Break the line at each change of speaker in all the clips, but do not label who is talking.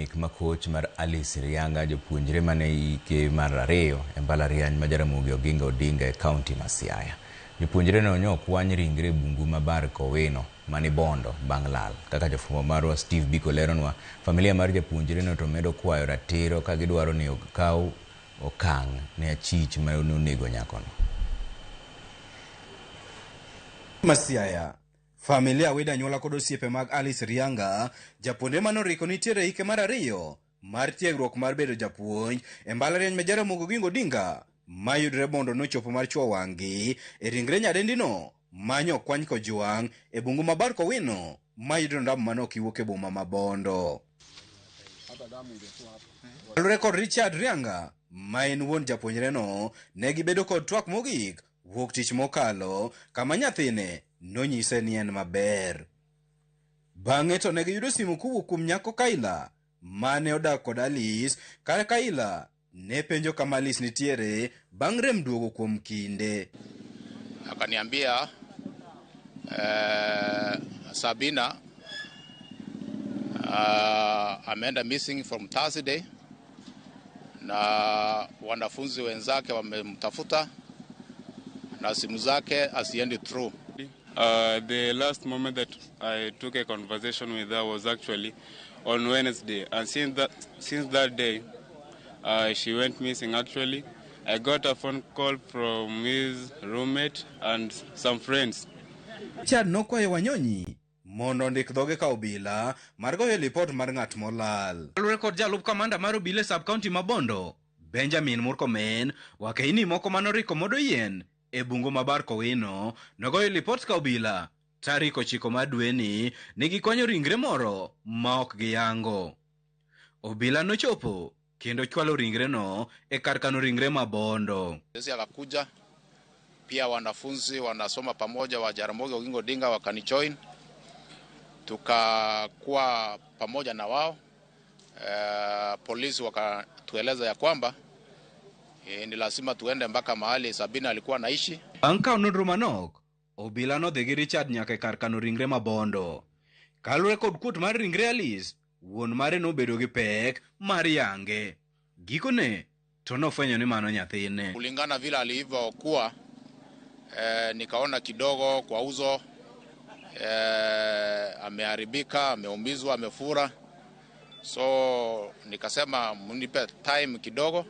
nek makoch mar Alice Rianga, jopuonjre mane ike mar ariyo e mbalariany ma Jaramogi Oginga Odinga e kaunti ma Siaya. Jopuonjre no nyo okwany ringre e bungu ma Bar Kowino mani Bondo bang' lal. Kaka jafwambo marwa Steve Biko leronwa, familia mar japuonjre no to medo kwayo ratiro ka gidwaro ni okaw okang' ne achich ma nonego nyakono.
Ma Siaya. Familia, wede, anyuola kod osiepe mag Alice Rianga, japuonjre manoriko nitiere e hike mar ariyo mar tiegruok mar bedo japuonj e mbalariany ma Jaramogi Oginga Odinga mayudore Bondo, nochopo mar chuo wang'gi e ringre nyadendino manyo okwany kojwang' e bungu ma Bar Kowino mayudore Ondamo manok iwuok e boma ma Bondo. Kaluwore kod Richard Rianga ma en wuon japuonjreno, ne gibedo kod twak mogik wuok tich mokalo kama nyathine nonyise ni en maber. Bang'e to ne giyudo simu kowuok kuom nyako Kaila mane odak kod Alice, ka Kaila ne penjo kama Alice nitiere bang' rem duogo kuom kinde.
Akaniambia Sabina ameenda missing from Thursday na wanafunzi wenzake wamemtafuta na simu zake haziendi through.
The last moment that I took a conversation with her was actually on Wednesday, and since that day, she went missing. Actually, I got a phone call from his roommate and some friends.
Richard nokwayo Wanyonyi mondo ondik dhoge ka obila mar goyo lipot mar ng'at molal. Kaluwore kod jalup kamanda mar obila e sub county ma Bondo, Benjamin Murkomen, wakeini moko manoriko modo yien e bungu ma Bar Kowino nogoyo lipot ka obila tarik 9 mar dweni ni gikwanyo ringre moro ma ok giyango. Obila nochopo kendo chwalo ringreno e kar kano ringre ma Bondo.
Sisi akakuja pia, wanafunzi wanasoma pamoja wa Jaramogi Oginga Odinga wakanijoin, tukakuwa pamoja na wao. Polisi wakatueleza ya kwamba ni lazima tuende mpaka mahali Sabina alikuwa anaishi.
Bang' kawo nonro manok, obila nodhi gi Richard nyaka e kar kano ringre ma Bondo. Kaluwore kod kuot mar ringre Alice, wuon mare nobedo gi pek mar yange. Gikone to nofwenyo ni mano nyathine.
Kulingana vile alivyokuwa, nikaona kidogo kwa uso ameharibika, ameumizwa, amefura, so nikasema mnipe time kidogo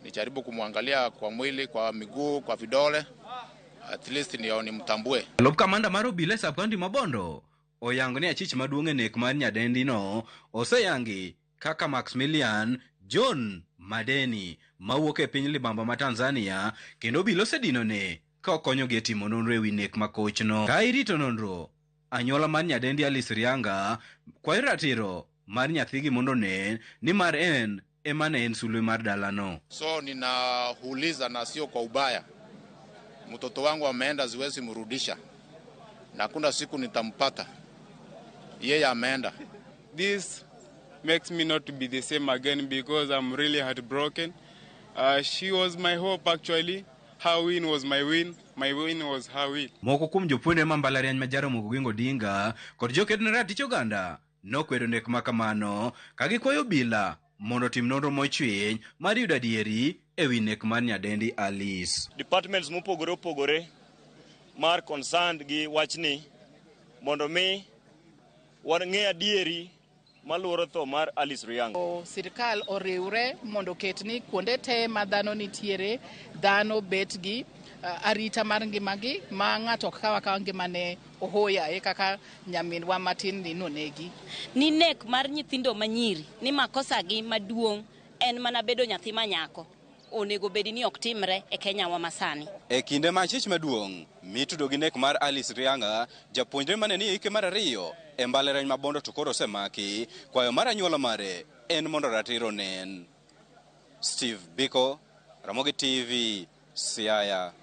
nijaribu kumwangalia kwa mwili, kwa miguu, kwa vidole, at least ndio nimtambue.
Jalup kamanda mar obila e sub county ma Bondo oyango ni achich maduong' e nek mar nyadendino oseyangi kaka Maximilian John Madeni mawuok e piny libamba ma Tanzania, kendo obila osedinone ka okonyogi e timo nonro e wi nek makochno. Ka irito nonro, anyuola mar nyadendi Alice Rianga kwayo ratiro mar nyathigi mondo onen nimar en ema ne en sulwe mar dalano.
So ninauliza na sio kwa ubaya, mtoto wangu ameenda, siwezi mrudisha na hakuna siku nitampata yeye, ameenda.
This makes me not to be the same again because I'm really heartbroken. She was my hope, actually. Her win was my win. My win was her win.
Moko kuom jopuonjre ma mbalariany ma Jaramogi Oginga Odinga kod joked ne ratich oganda nokwedo nek ma kamano ka gikwayo obila mondo otim nonro mochwiny mar yudo adieri e wi nek mar nyadendi Alice.
Departments mopogore opogore mar concerned gi wachni mondo mi wang'e adieri maluoro tho mar Alice Rianga.
Sirkal oriwre mondo oket ni kuonde te ma dhano nitiere, dhano bet gi arita mar ngimagi ma ng'ato ok kaw akawa ngimane ohoyaye kaka nyaminwa matin ni nonegi.
Ni nek mar nyithindo manyiri ni makosa gi maduong' en mana bedo nyathi ma nyako onego bedi ni ok timre e Kenya wa masani.
E kinde ma achich maduong' mitudo gi nek mar Alice Rianga, japuonjre mane ni e hike mar ariyo e mbalariany ma Bondo, to koro osemaki, kwayo mar anyuola mare en mondo ratiro onen. Steve Biko, Ramogi TV, Siaya.